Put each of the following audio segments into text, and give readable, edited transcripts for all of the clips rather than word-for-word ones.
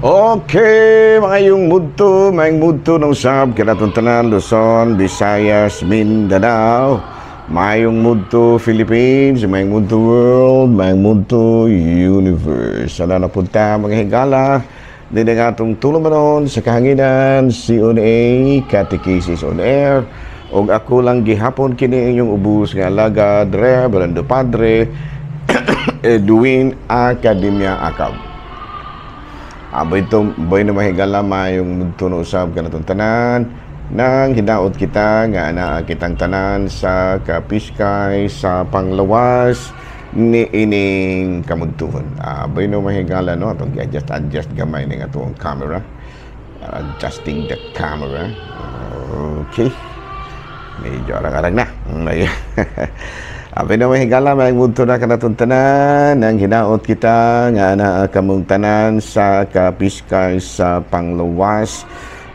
Okay, maayong mudto ng sab kanatong tanan, Luzon, Visayas, Mindanao. Maayong mudto Philippines, maayong mudto world, maayong mudto universe. Sana napunta mga higala din ang atong tulumanon sa kahanginan, CONA, Catechesis on Air. Og ako lang gihapon kini inyong ubos nga alagad, Reverendo Padre Edwin Academia Acab. Aboy ito, boy na mahigala, mayong mudto no usab kanatong tanan nang hinaot kita nga anaa kitang tanan sa kapiskay sa panglawas ni ining kamudtuhon. Aboy no mahigala no, atong gi-adjust adjust gamay ning atong camera. Adjusting the camera. Okay. Medyo arang-arang na. Abi na mahigala, may mudto na kanatong tanan nang hinaot kita nga anaa kamong tanan sa kapiskay sa panglawas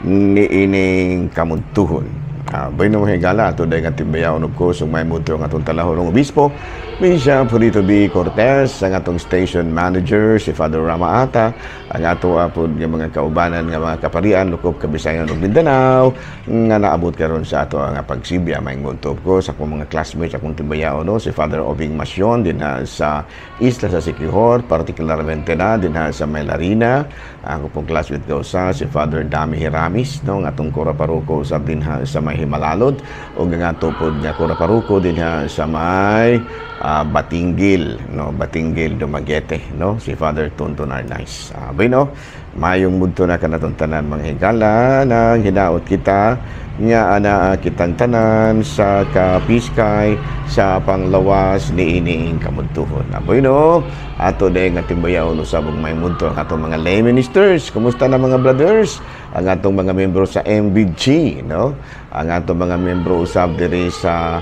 ni ining kamudtuhon. Abi na mahigala, ato dahil nga timbayaw og ko sung may mudto ang atong talahorong obispo, Bishop Julito B. Cortez, ang atong station manager, si Father Rama Ata, ang ato apod nga mga kaubanan nga mga kaparian, lukop Kabisayan ug Mindanao, nga naabot karon sa ato ang pagsibya. May mudto ko sa akong mga classmates, akong timbayaw no, si Father Obing Masyon dinha sa isla sa Siquijor, partikularmente na dinha sa Mailarina. Ako pong classmate ko sa si Father Dami Hiramis no, ang atong kura paroko usab dinha sa may Himalalod, ug ang ato pod nga kura paroko dinha sa may Batinggil no, Batinggil Dumaguete no, si Father Tonton Arnaiz. Bueno, mayong mudto na kanatong tanan mga higala nang hinaot kita nga anaa kitang tanan sa kapiskay sa panglawas ni ining kamudtuhon. Bueno, ato dayong nga timbayaon usab og may mudto ang atong mga lay ministers. Kumusta na mga brothers? Ang atong mga membro sa MBG no, ang atong mga membro usab diri sa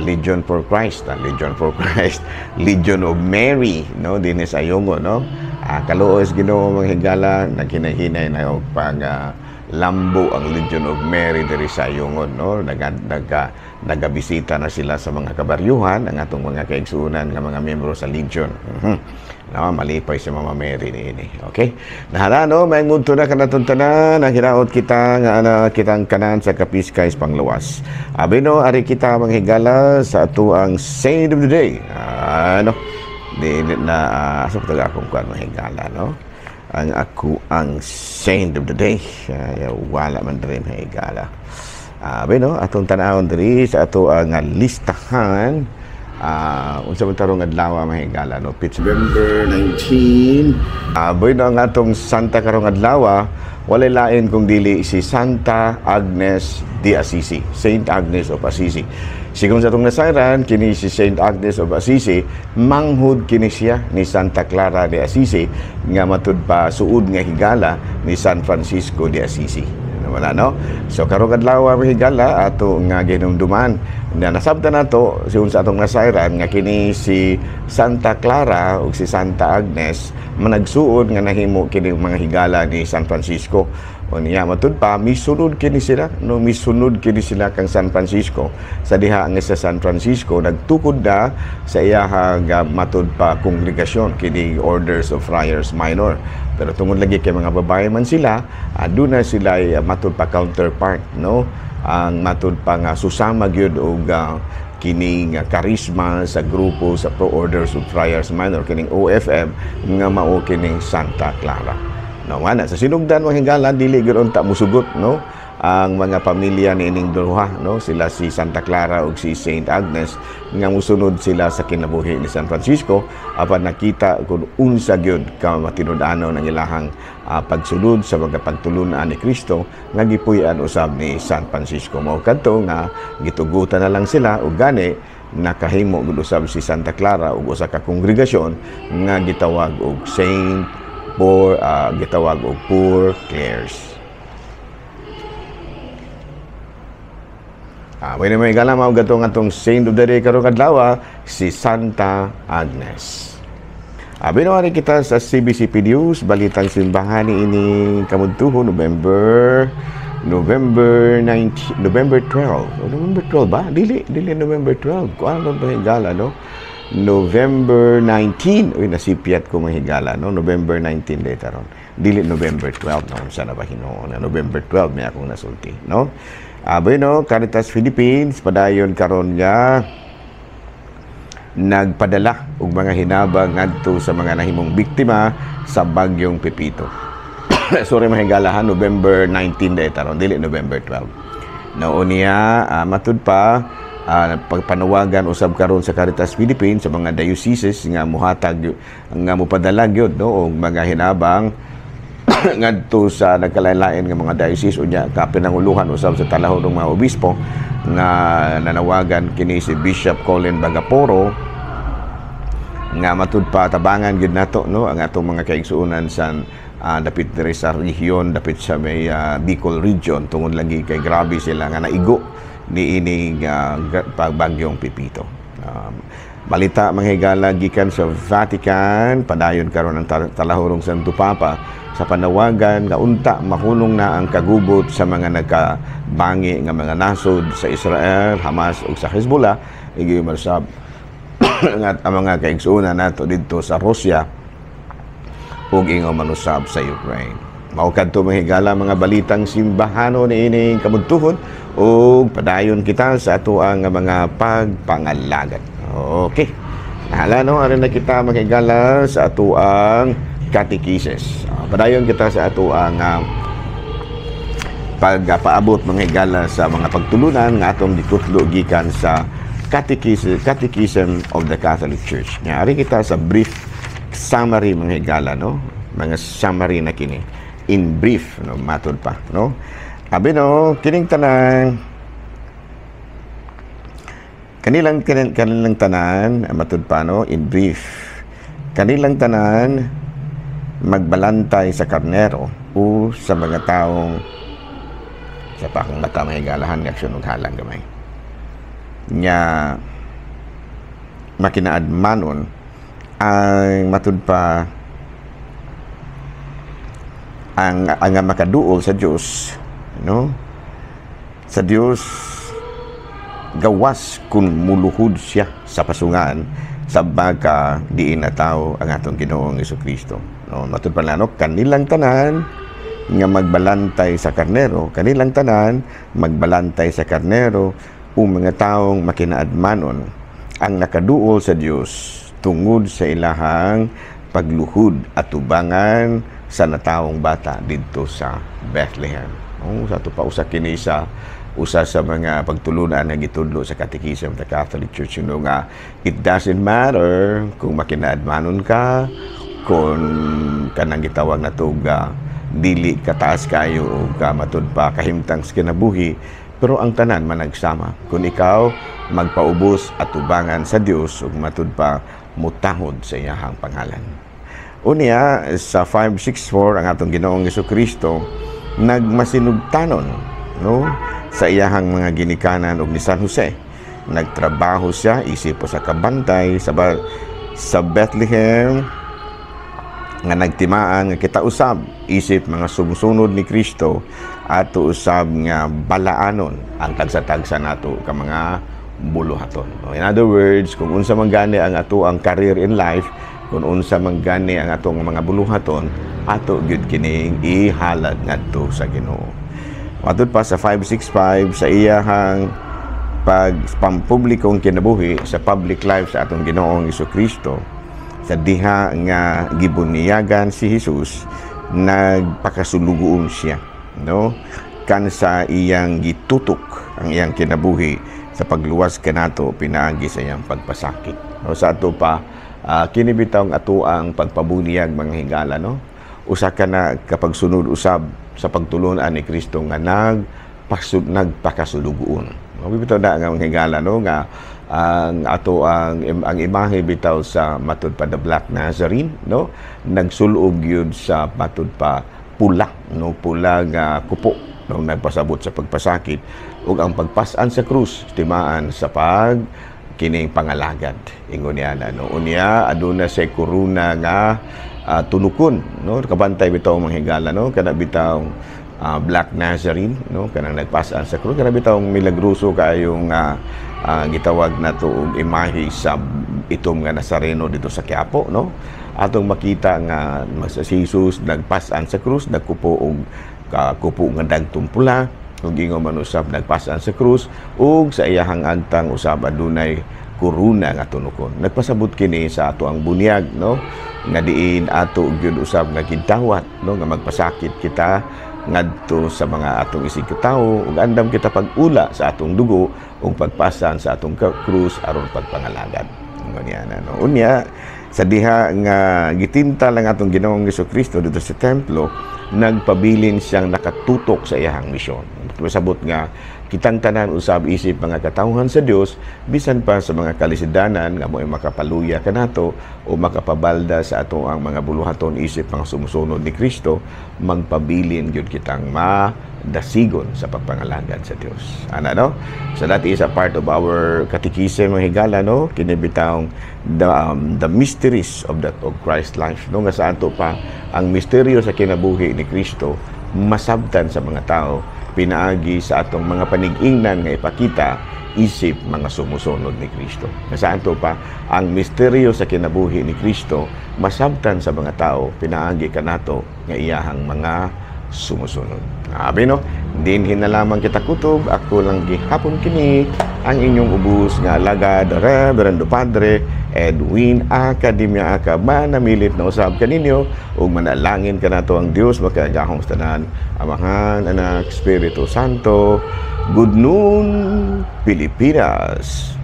Legion for Christ, Legion for Christ, Legion of Mary, no, dinhi sa Ayungon, no. Kaluoy sa Ginoo mga higala, naghinay-hinay na og pag lambo ang Legion of Mary diri sa Ayungon, no. Nagabisita na sila sa mga kabaryuhan, ang atong mga kaigsuonan nga mga membro sa Legion. No, malipay si Mama Mary niini. Okay? Nahala no, may mudto na kanatong tanan, ang hinaot kita nga ana kitang kanan sa kapiskay sa panglawas. Abi no, ari kita mga higala sa ato ang saint of the day. Ano? Di na asa pa taga akong kuan mga higala no. Ang ako ang saint of the day. Ay, wala man diri mga higala. Abi no, atong tan-awon diri sa ato ang listahan. Unsa man tarong adlaw mga higala no, November 19. Bueno, ang atong santa karong adlaw walay lain kung dili si Santa Agnes de Assisi, Saint Agnes of Assisi. Sigon sa atong nasayran, kini si Saint Agnes of Assisi manghud kini siya ni Santa Clara de Assisi nga matud pa suod nga higala ni San Francisco de Assisi. Wala no. So karong adlaw mga higala ato nga ginumduman na nasabtan nato sigon sa atong nasayran nga kini si Santa Clara ug si Santa Agnes managsuod nga nahimo kini mga higala ni San Francisco. Unya matud pa misunod kini sila no, misunod kini sila kang San Francisco. Sa diha nga sa San Francisco nagtukod na sa iyahang matud pa kongregasyon kini Orders of Friars Minor. Pero tungod lagi kay mga babae man sila, aduna sila matud pa counterpart no, ang matud pa nga susama gyud og kining karisma sa grupo sa Pro Orders of Friars Minor kining OFM nga mao kining Santa Clara. No, wala sa sinugdan mga higala dili gyud unta musugot no ang mga pamilya ni ining duha no, sila si Santa Clara ug si Saint Agnes nga musunod sila sa kinabuhi ni San Francisco apan nakita kun unsa gyud ka matinud-anon ang ilahang pagsulod sa mga pagtulun-an ni Kristo nga gipuy-an usab ni San Francisco. Mao kadto nga gitugutan na lang sila ug gani nakahimo gud usab si Santa Clara ug usa ka kongregasyon nga gitawag og Saint Poor, gitawag og Poor Clares. Bueno, may gala mao gatong atong saint of the day karong adlaw si Santa Agnes. Binuhari kita sa CBCP News, balitang simbahan ni ini kamudtuhon November 19, November 12. O, November 12 ba? Dili November 12. Kuan ba higala no? November 19. Uy, nasipyat ko mahigala no. November 19 later on. Dili November 12, no? Unsa na ba hinuon na November 12 may akong nasulti, no? Bueno, Caritas Philippines padayon karon nga nagpadala og mga hinabang ngadto sa mga nahimong biktima sa bagyong Pepito. Sorry, mga higala, November 19 day taron, dili November 12. No, unya, matud pa, pagpanawagan usab karon sa Caritas Philippines sa mga dioceses nga muhatag, nga mupadala gyud, no, og mga hinabang ngadto sa nagkalain-lain nga mga diocese. Unya kapinanguluhan usab sa talahod ng mga obispo nga nanawagan kini si Bishop Colin Bagaporo nga matud pa tabangan gyud nato, no, ang atong mga kaigsuonan sa dapit diri sa rehiyon, dapit sa may Bicol Region, tungod lagi kay grabe sila nga naigo niining pabagyong Pepito. Balita, mga higala, gikan sa Vatican, padayon karon ang talahurong Santo Papa sa panawagan nga unta mahunong na ang kagubot sa mga nagkabangi nga mga nasod sa Israel, Hamas ug sa Hezbollah, ingon sab nga ang mga kaigsuonan nato didto sa Russia ug ingon man usab sa Ukraine. Mao kadto, mga higala, mga balitang simbahano niining kabudtuhon ug padayon kita sa atoang mga pagpangalagad. Okay. Nahala, no, aron na kita, mga higala, sa atoang catechesis. Padayon kita sa atoang pagpaabot, mga higala, sa mga pagtulunan nga atong gitutlo gikan sa Catechism of the Catholic Church. Nga ari kita sa brief summary, mga higala, no? Mga summary na kini. In brief, no, matud pa, no? Abi no, kining tanan kanilang tanan, matud pa, no, in brief. Kanilang tanan magbalantay sa karnero o sa mga taong sa pa akong mata, mga higala, aksyon og halang gamay nya makinaadmanon ang matud pa ang makaduol sa Dios, no, sa Dios gawas kung muluhod siya sa pasungan sa baka diin na tao ang atong Ginoong Kristo, no? Matud pa, no, kanilang tanan nga magbalantay sa karnero, kanilang tanan magbalantay sa karnero o mga taong makinaadmanon ang nakaduol sa Dios tungod sa ilahang pagluhod at tubangan sa nataong bata didto sa Bethlehem. Oh, sa ato pa usa kini sa usa sa mga pagtulunan nga gitudlo sa Catechism of the Catholic Church, you know, nga it doesn't matter kung makinaadmanon ka, kung kanang gitawag na nga dili kataas kayo o ka matud pa kahimtang sa kinabuhi, pero ang tanan managsama kung ikaw magpaubos at tubangan sa Dios ug matud pa mutahod sa iyahang pangalan. Unya sa 564, ang atong Ginoong Kristo nagmasinugtanon, no, sa iyahang mga ginikanan ug ni San Jose. Nagtrabaho siya isip sa kabantay sa Bethlehem nga nagtimaan nga kita usab isip mga sumusunod ni Kristo ato usab nga balaanon ang tagsa-tagsa nato ka mga buluhaton. In other words, kung unsa man gani ang ato ang career in life, kung unsa man gani ang atong mga buluhaton, ato gyud kining ihalad ngadto sa Ginoo. Matud pa sa 565, sa iyahang pag pampublikong kinabuhi, sa public life sa atong Ginoong Kristo, sa diha nga gibunyagan si Jesus, nagpakasulugoon siya, no, kan sa iyang gitutok ang iyang kinabuhi sa pagluwas kanato pinaagi sa iyang pagpasakit, no? Sa ato pa, kini bitaw ang ato ang pagpabuniyag, mga higala, no, usa ka na kapag sunod usab sa pagtulunan ni Kristo nga nagpakasulugoon, no? Bitaw na nga, mga higala, no, nga ang ato ang imahe bitaw sa matud pa the Black Nazarene, no, nagsulob gyud sa matud pa pula, no, pula nga kupo, no, nagpasabot sa pagpasakit ug ang pagpasan sa krus timaan sa pag kining pangalagad, ingon niya na, no. Unya aduna sa korona nga tunukon, no. Kabantay bitaw, mga higala, no, kana bitaw Black Nazarene, no, kanang nagpasan sa krus, kana bitaw milagroso kaayong gitawag na to og imahe sa itom nga Nazareno dito sa Quiapo, no. Atong makita nga si Jesus nagpasan sa krus, nagkupo og kupo nga dagtong pula, ug ingon man usab nagpasan sa krus ug sa iyahang agtang usab adunay korona nga tunukon. Nagpasabot kini sa ato ang bunyag, no, nga diin ato gyud usab nga gidawat, no, nga magpasakit kita ngadto sa mga atong isig katawo ug andam kita pag-ula sa atong dugo ug pagpasan sa atong krus aron pagpangalagad. Unya na, no. Unya sa diha nga gitintal ang atong Ginoong Kristo dito sa templo, nagpabilin siyang nakatutok sa iyahang misyon. Masabot nga kitang tanan usab isip mga katawhan sa Dios, bisan pa sa mga kalisidanan nga mo'y makapaluya kanato o makapabalda sa ato ang mga buluhaton isip mga sumusunod ni Kristo, magpabilin gyud kitang madasigon sa pagpangalagad sa Dios. Ana, no? So that is a part of our catechism, mga higala, no? Kini bitawng the mysteries of Christ life, no, nga sa ato pa ang misteryo sa kinabuhi ni Kristo masabtan sa mga tao pinaagi sa atong mga panig-ingnan nga ipakita isip mga sumusunod ni Kristo. Nga sa ato pa ang misteryo sa kinabuhi ni Kristo masabtan sa mga tao pinaagi kanato nga iyahang mga sumusunod. Abi, no, dinhi na lamang kita kutob. Ako lang gihapon kini ang inyong ubos nga alagad, Reverendo Padre Edwin Academia Aka. Manamilit na usab kaninyo ug manalangin kanato ang Dios makagagahom sa tanan, Amahan, Anak, Espiritu Santo. Good noon, Pilipinas.